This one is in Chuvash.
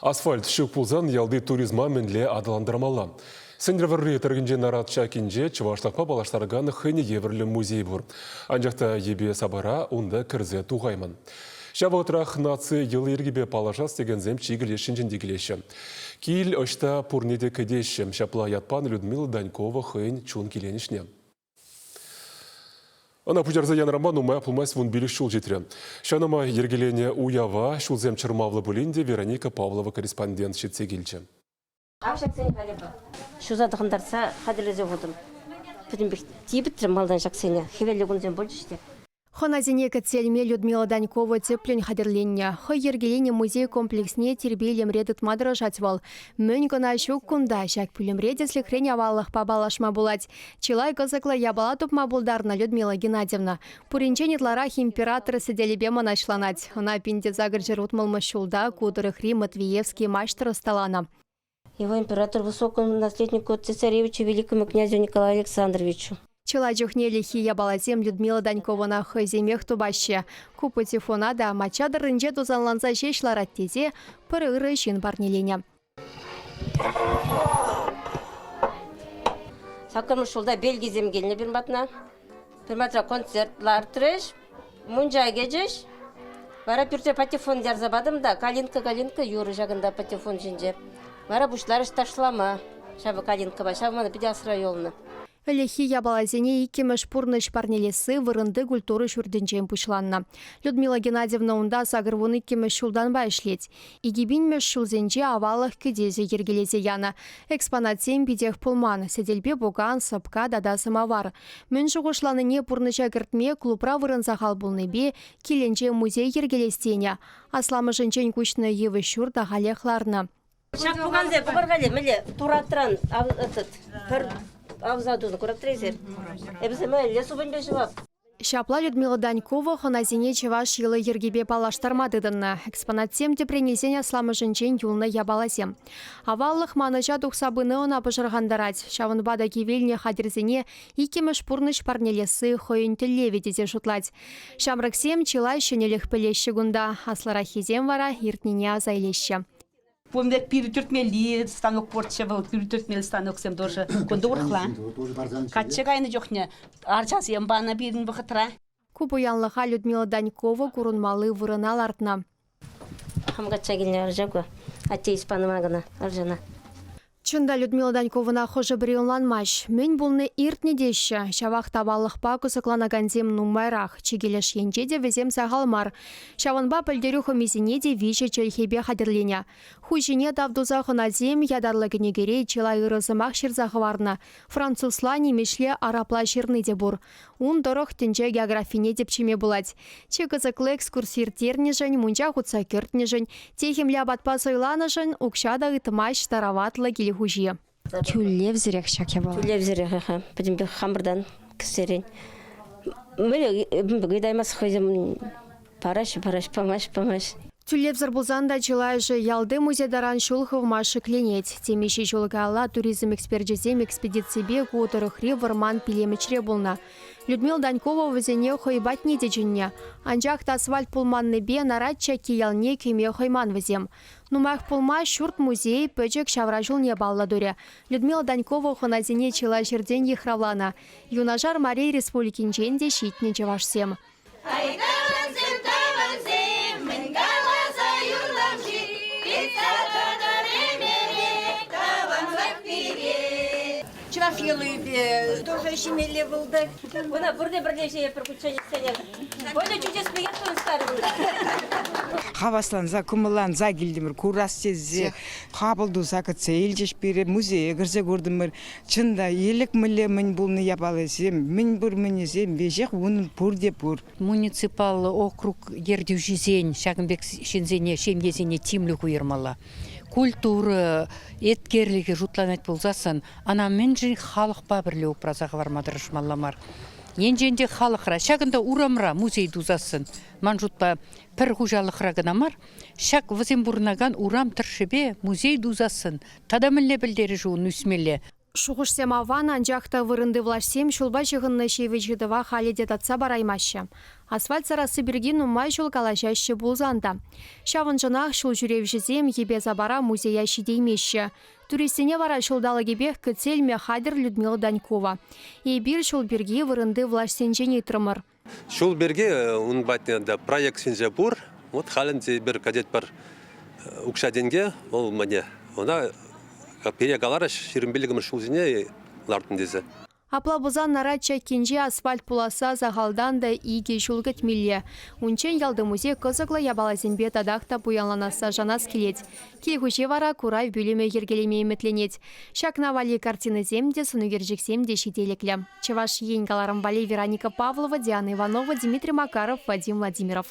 Асфальт ҫук пулсан ялти туризма мӗнле аталантармалла? Сӗнтӗрвӑрри тӑрӑхӗнчи Нарат Чаккинче чӑвашлӑхпа паллаштаракан хӑйне евӗрлӗ музей пур. Анчах та йӗпе-сапара унта кӗрсе тухаймӑн. Ҫав вӑхӑтрах наци йӑли-йӗркипе паллашас текенсем чикӗ леш ҫинчен те килеҫҫӗ. Кил ӑҫта пурне те кӗтеҫҫӗ, ҫапла ят панӑ Людмила Данькова хӑйӗн чун киленӗҫне. Ӑна пуҫарса янӑрама нумай пулмасть 15 ҫул ҫитрӗ. Ҫавна май йӗркеленӗ уява ҫулсем чӑрмавлӑ пулин те Вероника Павлова корреспондент ҫитсе килчӗ. Ҫуса тӑхӑнтартса хатӗрлесе хутӑм. Пӗтӗмпех типӗтрӗм малтан ҫаксене. Хӗвеллӗ кунсем пулчӗҫ те. Хӑнасене кӗтсе илме Людмила Данькова тӗплӗн хатӗрленнӗ. Хӑй йӗркеленӗ музей комплексне тирпей-илемре тытма тӑрӑшать вӑл. Мӗн кӑна ҫук кунта, ҫак пӳлӗмре тӗслӗхрен аваллӑхпа паллашма пулать. Чылай кӑсӑклӑ япала тупма пултарнӑ Людмила Геннадьевна. Пуринчен ытларах император сӗтелӗпе мӑнаҫланать. Ӑна 1860 ҫулта ку тӑрӑхри Матвеевский маҫтӑр ӑсталанӑ. Его император высокому наследнику цесаревичу великому князю Николаю Александровичу. Чылай чухне ӗлӗкхи япаласем Людмила Даньковӑна хӑйсемех тупаҫҫӗ. Ку патефона та мачча тӑрринче тусанланса ҫеҫ ларать тесе пӗр ырӑ ҫын парнеленӗ. Саккӑрмӗш ҫулта бельгисем килнӗ пирӗн патна. Пирӗн патра концерт лартрӗҫ, мунча кӗчӗҫ. Вара пӳрте патефон ярса патӑм та «Калинка, калинка» юрӑ ҫакӑнта патефон ҫинче. Вара пуҫларӗҫ ташлама ҫав калинкӑпа. Ҫав мана питӗ асра юлнӑ. Ӗлӗкхи япаласене иккӗмӗш пурнӑҫ парнелесси вырӑнти культура ҫуртӗнчен пуҫланнӑ. Людмила Геннадьевна унта 82-мӗш ҫултанпа ӗҫлет. Икӗпинмӗш ҫулсенче аваллӑх кӗтесӗ йӗркелесе янӑ. Экспонатсем питех пулман, сӗтелпе пукан, сӑпка тата сӑмавар. Мӗн шухӑшланине пурнӑҫа кӗртме клубра вырӑн сахал пулнипе килӗнче музей йӗркелес тенӗ. Асламӑшӗнчен куҫнӑ йывӑҫ ҫурт ахалех ларнӑ. Ҫак пукансем пӑхӑр-ха мӗнле туратран этот пӗр авса тунӑ куратӑр эсир? Эпӗ мӗнле супӑньпе ҫӑвап. Ҫапла Людмила Данькова хӑнасене чӑваш йӑли-йӗркипе паллаштарма тытӑннӑ. Экспонатсем тӗпрен илсен асламӑшӗнчен юлнӑ япаласем. Аваллӑх манӑҫа тухса пыни ӑна пӑшӑрхантарать. Ҫавӑнпа та кивелнӗ хатӗрсене иккӗмӗш пурнӑҫ парнелесси хӑйӗн тӗллевӗ тесе шутлать. Ҫамрӑксем чылай ҫӗнӗлӗх пӗлеҫҫӗ кунта, аслӑраххисем вара иртнине аса илеҫҫӗ. Кун пек пир тӳртмелли станок пурччӗ вӑл, пир тӳртмелли станоксем тоже. Кунта урӑхла. Качча кайнӑ чухне арчасем панӑ пирӗн вӑхӑтра. Ку пуянлӑха Людмила Данькова курӑнмалли вырӑна лартнӑ. Хам качча килнӗ арча ку. Атте панӑ ман кӑна арчана. Чӑн та, Людмила Даньковӑна хӑшӗ-пӗри ӑнланмасть. Мӗн пулни иртнӗ теҫҫӗ. Ҫавах тавалӑхпа кӑсӑкланакансем нумайрах. Чикӗ леш енче те вӗсем сахал мар. Ҫавӑнпа пӗлтерӳ хӑмисене те виҫӗ чӗлхепе хатӗрленӗ. Хуҫине тав туса хӑнасем ятарлӑ кӗнекере чылай ырӑ сӑмах ҫырса хӑварнӑ. Французла, нимӗҫле, арабла ҫырни те пур. Ун тӑрӑх тӗнче географине тӗпчеме пулать. Чи кӑсӑкли экскурси ирттернӗшӗн, мунча хутса кӗртнӗшӗн, техӗмлӗ апатпа сӑйланӑшӑн укҫа та ыйтмасть тараватлӑ кил хуҫи. Тӳлевсӗрех ҫак япала. Тӳлевсӗрех, аха. Пӗтӗмпех хамӑртан кӗсьерен. Мӗне ыйтаймас хӑйсем параҫҫӗ, параҫ, памаҫ, памаҫ. Тӳлевсӗр пулсан та чылайӑшӗ ялти музей таран ҫул хывма шикленет. Темиҫе ҫул каялла туризм эксперчӗсем экспедиципе ку тӑрӑхри вӑрман Пилемӗчре пулнӑ. Людмила Данькова вӗсене хӑй патне те чӗннӗ. Анчах та асфальт пулманнипе Нарат Чакки ялне кӗме хӑйман вӗсем. Нумаях пулмасть ҫурт музейӗ пӗчӗк ҫавра ҫулне паллӑ турӗ. Людмила Данькова хӑнасене чылай ҫӗртен йыхравланӑ. Юнашар Мари Республикинчен те ҫитнӗ чӑвашсем. Ай, тӑвансем, тӑвансем, мӗн каласа юрлам-ши? Тытса тӑтӑр ӗмӗре тӑванлӑх пире. Чӑваш йӑлипе тоже ҫимелле пултӑр. Куна пурте пӗрле ҫиетпӗр кучченеҫсене. Коля чудес пекех тунӑстарӗ кунта. Хавасланса, кӑмӑлланса килтӗмӗр, курас тесе хапӑл туса кӗтсе илчӗҫ пире, музее кӗрсе куртӑмӑр. Чӑн та, елӗк мӗнле мӗн пулнӑ япаласем, мӗн пур мӗнӗсем веҫех унӑн пурте пур. Муниципаллӑ округ ертӳҫисен ҫакӑн пек ҫынсене, ҫемьесене тимлӗх уйӑрмалла. Культура еткерлӗхӗ шутланать пулсассӑн ӑна мӗншӗн халӑхпа пӗрле упраса хӑварма тӑрӑшмалла мар? Енчен те халӑхра, ҫакӑнта урамра музей тусассӑн, ман шутпа, пӗр хуҫалӑхра кӑна мар, ҫак вӗсем пурӑнакан урам тӑршшӗпе музей тусассӑн тата мӗнле пӗлтерӗшӗ ун ӳсмелле? Шухӑшсем аван, анчах та вырӑнти влаҫсем ҫулпа ҫыхӑннӑ ҫивӗч ыйтӑва халӗ те татса параймаҫҫӗ. Асфальт сарасси пирки нумай ҫул калаҫаҫҫӗ пулсан та. Ҫавӑншӑнах ҫулҫӳревҫӗсем йӗпе-сапара музея ҫитеймеҫҫӗ. Туристсене вара ҫулталӑкӗпех кӗтсе илме хатӗр Людмила Данькова. Эпир ҫул пирки вырӑнти влаҫсенчен ыйтрӑмӑр. Ҫул пирки ун патне да проектсенче пур. Вот халь ӗнтӗ эпир кӗтетпӗр укҫа-тенке, вӑл мӗне, ӑна пире каларӗҫ 25-мӗш ҫулсене лартнӑ тесе. Апла пулсан Нарат Чаккинче асфальт пуласса сахалтан та икӗ ҫул кӗтмелле. Унччен ялти музей кӑсӑклӑ япаласемпе татах та пуянланасса шанас килет. Кил хуҫи вара курав пӳлӗмӗ йӗркелеме ӗмӗтленет. Ҫакна валли картинӑсем те, сӑнӳкерчӗксем те ҫителӗклӗ. Чӑваш Ен кӑларӑм валли Вероника Павлова, Диана Иванова, Дмитрий Макаров, Вадим Владимиров.